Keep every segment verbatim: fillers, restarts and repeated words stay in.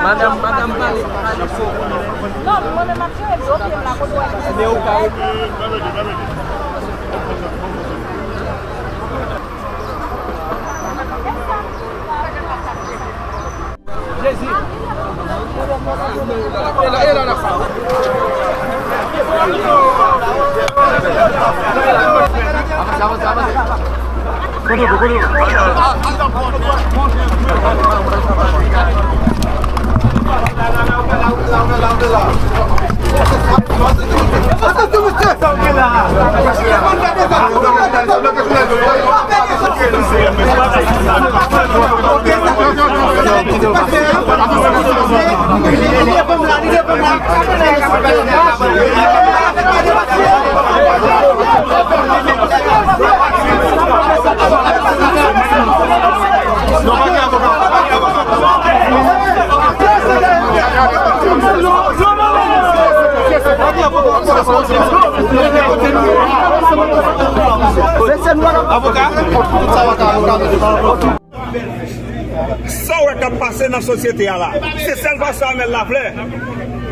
Madanm, madanm, pale, pale. Non, mwen menm ap jere dlo pye m la, kote w wè. Men ou ka rete. Jezi. E la, e la, la. Avanse, avanse, avanse. Kote w, kote w? Atansyon, mesye! Avoka? Sa w wè k ap pase nan sosyete a la, se sèl pastè Amèl Laflè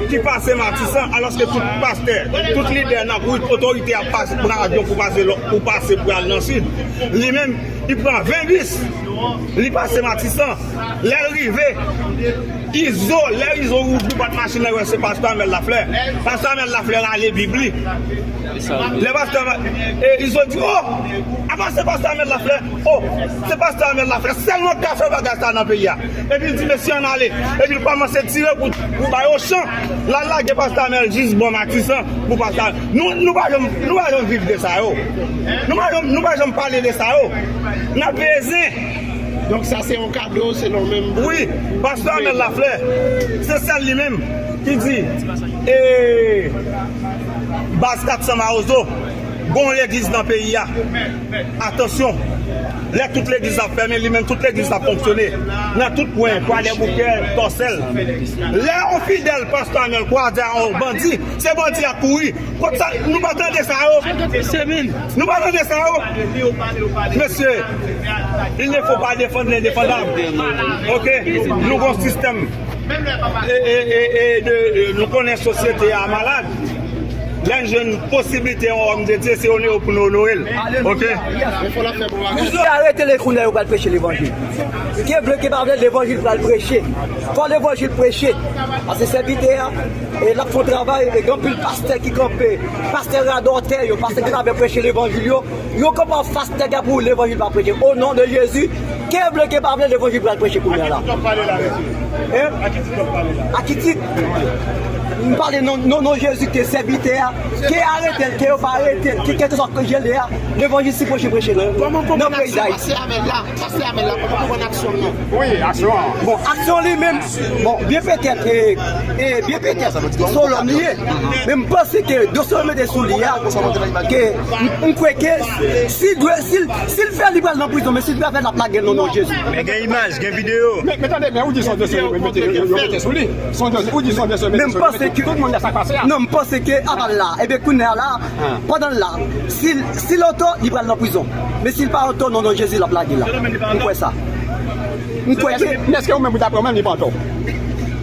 ki pase Matisan, alòske tout pastè, tout lidè nan, tout otorite ap pase, pran avyon pou pase lò, pou pase pou al nan Sid. Li menm, li pran ven bis, li pase Matisan. Lè l rive, Izo, lè Izo ouvri pòt machin nan, wè se pastè Amèl Laflè. Pastè Amèl Laflè rale Bib li. Lè pastè, e, Izo di, "Oh, apa se pastè Amèl Laflè? Oh, se pastè Amèl Laflè sèlman k ka fè bagay sa nan peyi a." Epi l di, "Mesye, ann ale." Epi l kòmanse tire pou, pou bay Ochan. L al lage pastè Amèl jis bò Matisan pou pastè Amèl. Nou, nou pa janm, nou pa janm viv de sa yo. Nou pa janm, nou pa janm pale de sa yo. N ap beze. Donk sa se yon kado selon menm. Wi, pastè Amèl Laflè, se sèl li menm ki di, e, baz kat san Mawozo, gon legliz nan peyi a. Atansyon, lè tout legliz ap fèmen, li menm tout legliz ap fonksyone. Nan tout kwen, Kwadèboukè, Tòsèl. Lè yon fidèl pastè Amèl kwaze a yon bandi, se bandi a kouri. Kot sa, nou pa tande sa yo? Nou pa tande sa yo? Mesye, il ne faut pas défendre l'indéfendable. Ok? Nou gon sistèm. E, e, e, e, de, e, nou konnen sosyete a malad. Lè n jwenn posiblite yon òm de Dye, se onore pou nou onore l. Ok? Ki arete le kounye a yo pral preche levanjil. Ke vle ke pa vle, levanjil pral preche. Fò levanjil preche. Paske sèvitè a, e l ap fè yon travay, e gen anpil pastè ki kanpe, pastè radòtè yo, pastè ki t ap preche levanjil yo, yo kanpe anfas nèg la pou levanjil pa preche. O non de Jezi, ke vle ke pa vle, levanjil pral preche kounye a la. Hein? A ki tit? M pale non, non, non Jezi ke sèvitè a, ke arete l, ke yo pa arete l, ke kèlkeswa kote l ye a, levanjil si preche, preche nan, nan peyi Dayiti. Pastè Amèl la, pastè Amèl la, kòman pou pran aksyon nan? Wi, aksyon an. Bon, aksyon li menm, bon, byen petèt, e, e, byen petèt, se yon lòm li ye. Men m panse ke dosye yo mete sou li a, ke m, m kwè ke si l dwe, si l, si l fè li pral nan prizon, men si l pa fè l ap lage l nan non Jezi. Men gen imaj, gen videyo. Men, men tande, men ou di se yon dosye yo mete, yo, yo mete sou li. Se yon dosye, ou di se yon dosye yo mete sou li. Men m panse ke tout moun wè sa k pase a. Non, m panse ke avan la, ebyen kounye a la, pandan l la, si, si l antò, li pral nan prizon. Men si l pa antò, non, non, Jezi l ap lage la. M kwè sa. M kwè ke. Men èske ou menm, daprè ou menm, li pa antò?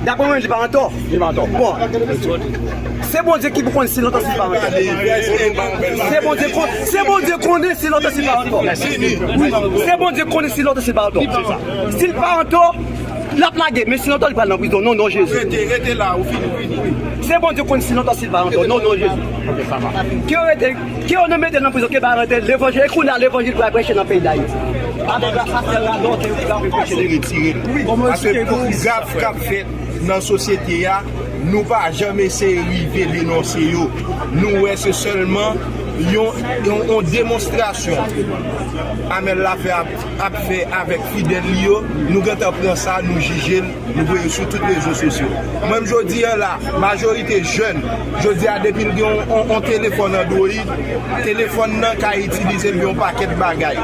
Daprè mwen, li pa antò. Li pa antò. Bon. Se Bondye ki pou konn si l antò, si l pa antò. Se Bondye kon-, se Bondye konnen si l antò, si l pa antò. Wi. Se Bondye konnen si l antò, si l pa antò. Si l pa antò, l ap lage, men si l antò, li pral nan prizon. Non, non, Jezi. Rete, rete la, ou fini, fini. Se Bondye konn si l antò, si l pa antò. Non, non, Jezi. Ok, sa va. Ke yo rete, ke yo nan mete l nan prizon, ke yo pa arete l, levanjil, e kounye a levanjil pral preche nan peyi Dayiti. Avèk la, sa fè radòtè yo ki pral preche levanjil. Retire, retire. Paske pou gaf k ap fèt nan sosyete a, Nou pa janm eseye rive denonse yo. Nou wè se sèlman yon, yon, yon demonstrasyon Amel Lafe ap, ap fè avèk fidèl li yo. Nou gentan pran sa, nou jije l, nou voye l sou tout rezo sosyo. Mwen menm jodi a la, majorite jèn, jodi a depi l gen yon, yon, yon telefòn Android, telefòn nan ka itilize l pou yon pakèt bagay.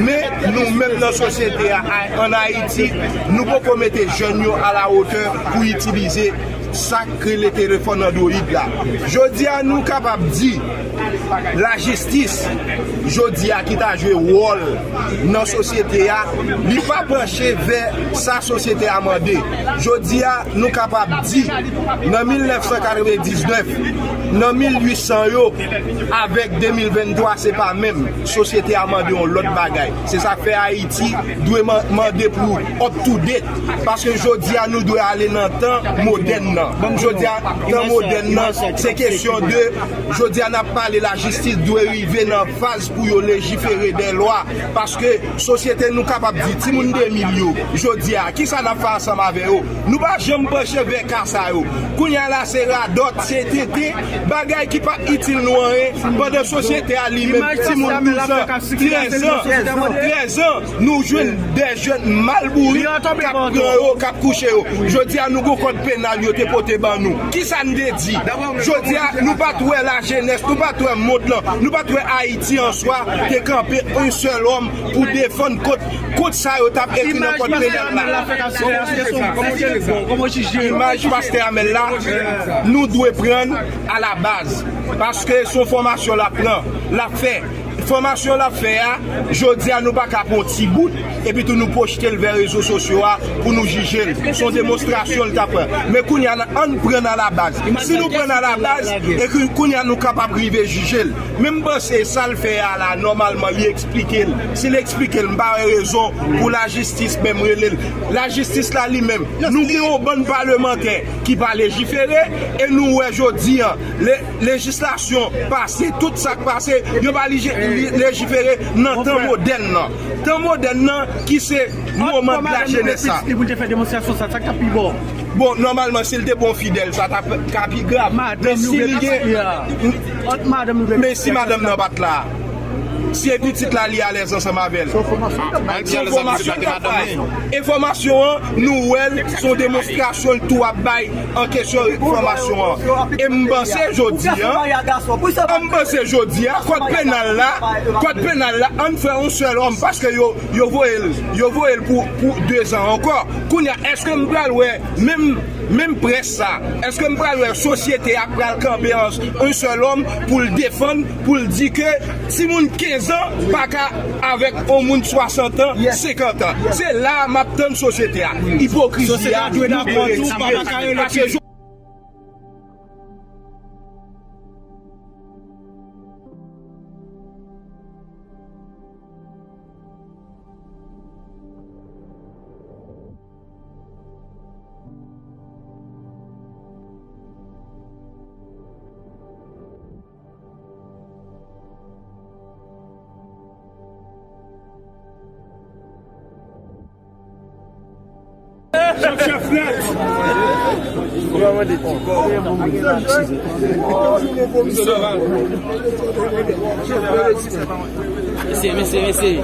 Men nou menm nan sosyete a, a, ann Ayiti, nou poko mete jèn yo alawotè pou itilize sa k rele telefòn Android la. Jodi a nou kapab di lajistis, jodi a ki ta jwe wòl nan sosyete a, li pa panche vè sa sosyete a mande. Jodi a nou kapab di nan mil nèf san katrevendiznèf, nan mil uit san yo, avèk de mil venntwa se pa menm. Sosyete a mande yon lòt bagay. Se sa k fè Ayiti dwe man-, mande pou up to date. Paske jodi a nou dwe ale nan tan modèn nan. Jodi a, tan modèn nan, se kesyon de, jodi a n ap pale lajistis dwe rive nan faz pou yo lejifere de lwa. Paske sosyete nou kapab di, timoun de mil yo, jodi a, kisa n ap fè ansanm avè yo? Nou pa janm panche vè ka sa yo. Kounye a la, se radòt, se tenten, bagay ki pa itil nou anyen, pandan sosyete a li menm, timoun douz an, trèz an, trèz an, nou jwenn de jèn malbourik k ap pran yo, k ap kouche yo. Jodi a, nou gon kòd penal yo te pote ban nou. Kisa n te di? Jodi a, nou pa t wè lajenès, nou pa t wè mond lan, nou pa t wè Ayiti an swa te kanpe yon sèl òm pou defann kont, kont sa yo t ap ekri nan kòd penal la. Imaj pastè Amel la, nou dwe pran alabaz. Paske se yon fòmasyon l ap pran, l ap fè. Fòmasyon l ap fè a, jodi a nou pa ka pran yon ti bout, epi tou nou pwojte l vè rezo sosyo a pou nou jije l. Se yon demonstrasyon l t ap fè. Men kounye a, ann pran alabaz. Si nou pran alabaz, e ke kounye a nou kapab rive jije l. Men m panse sa l fè a la, nòmalman, li eksplike l. Si l eksplike l, m pa wè rezon pou lajistis menm rele l. Lajistis la li menm, nou gen yon bann palmantè ki pa lejifere, e nou wè jodi a, le-, lejislasyon pase, tout sa k pase, yo pa lije-, li-, lejifere nan tan modèn nan. Tan modèn nan ki se moman de lajenès la. Li pou l te fè demonstrasyon sa, sa k t ap pi bon. Bon, nòmalman, si l te bon fidèl, sa t ap ka pi grav. Men si li gen, men si madanm nan pa t la, si e pitit la li alèz ansanm avè l. Se yon fòmasyon k ap bay. E fòmasyon an, nou wè l, se yon demonstrasyon l tou ap bay an kesyon fòmasyon an. E m panse jodi a, m panse jodi a, kòd penal la, kòd penal la, ann fè yon sèl òm, paske yo, yo voye l, yo voye l pou, pou dezan ankò. Kounye a, èske m pral wè menm, menm près sa, èske m pral wè sosyete a pral kanpe an yon sèl òm pou l defann, pou l di ke timoun kenz an pa ka avèk yon moun swasant an, senkant an? Se la a m ap tann sosyete a. Ipokrizi a, nou dwe retire. Paske Chèf, chèf nèt. Mesye, mesye, mesye.